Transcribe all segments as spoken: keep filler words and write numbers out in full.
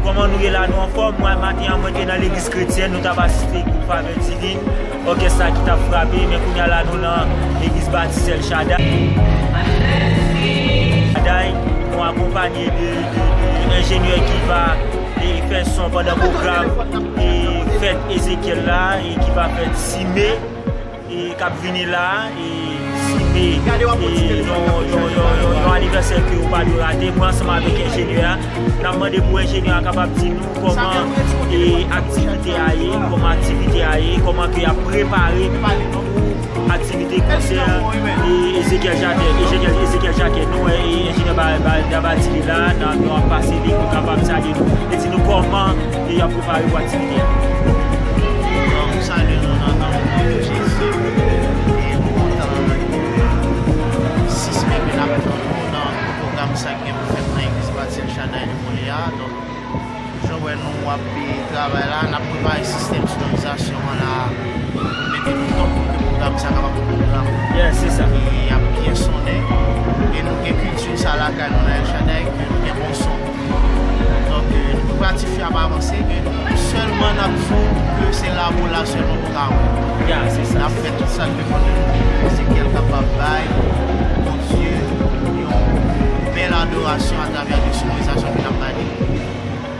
Kòman nou ye la, nou anfòm? Mwen, maten an, mwen te nan legliz kretyèn, nou t ap asiste gwoup Favè Divin, òkès la ki t ap frape, men kounye a la, nou nan legliz Batis El Shaddai. Shaddai, nou akonpanye de, de, de enjenyè ki va, e, fè son pandan pwogram, e, fèt Ezekyèl la, e ki va fèt sis me, e k ap vini la, e sis me, e yon, yon, yon, yon, yon anivèsè ke ou pa dwe rate. Mwen ansanm avèk enjenyè a, n ap mande pou enjenyè a kapab di nou kòman, e, aktivite a ye, kòman aktivite a ye, kòman ke y ap prepare pou aktivite konsè, e, Ezekyèl Jatè, Ezekyèl, Ezekyèl Jakè, nou wè, e, enjenyè Ba-, Ba-, Dabadi la, n ap, nou ap pase li pou kapab salye nou, e di nou kòman, e, y ap prepare pou aktivite a. Bon, m salye nou nan non Jezi, e nou kontan sis me ke n ap tann nou nan pwogram sa ki gen pou fèt nan legliz Batis El Shaddai de Mònlè a. Donk, jan w wè nou ap, e, travay la, n ap prepare sistèm sonorizasyon an la, pou mete nou top pou ke pwogram sa kapab yon pwogram, yeah, se sa, ki ap byen sonnen, e nou gen kilti sa lakay nou nan El Shaddai, ke nou gen bon son. Donk, e, nou pou gratifye ap avanse, ke nou sèlman n ap di w ke se labola sèlman pou ka wè. Yeah, se sa. N ap fè tout sa n dwe pou nou, ke Ezekyèl kapab bay Bondye yon bèl adorasyon atravè de sonorizasyon ke n ap bay li.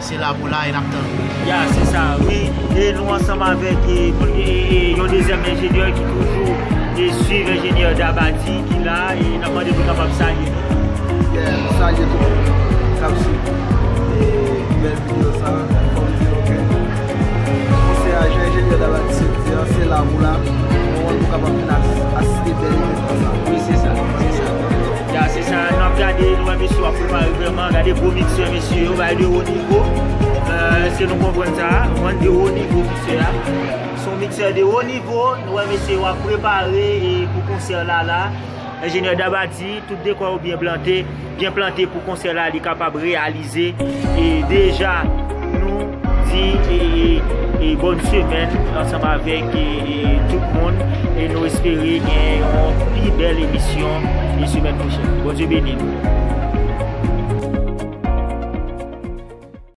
Se labola e n ap tann. Ya, se sa, wi. E nou ansanm avèk, e, e, e, yon dezyèm enjenyè ki toujou, e, swiv enjenyè Dabadi ki la, e n ap mande pou kapab salye nou. Yeah, nou salye tout moun k ap swiv, e, bèl videyo sa, fò m di nou ke konsè a, jan enjenyè Dabadi sot di an, se labola, nou wè nou kapab vin as-, asiste bèl evènman sa. Wi, se sa, se sa. Ya, se sa, n ap gade, nou wè mesye yo ap prepare vrèman, gade gwo miksè mesye yo, bay de wo nivo. E, èske nou konprann sa? Nou konprann de wo nivo miksè a. Se yon miksè de wo nivo, nou wè mesye yo ap prepare, e, pou konsè la la. Enjenyè Dabadi, tout dekò yo byen plante, byen plante pou konsè la li kapab reyalize. E deja, nou di, e, e, e, bòn semèn ansanm avèk, e, e, tout moun. E nou espere gen yon pi bèl emisyon, e, semèn pwochèn. Bondye beni nou.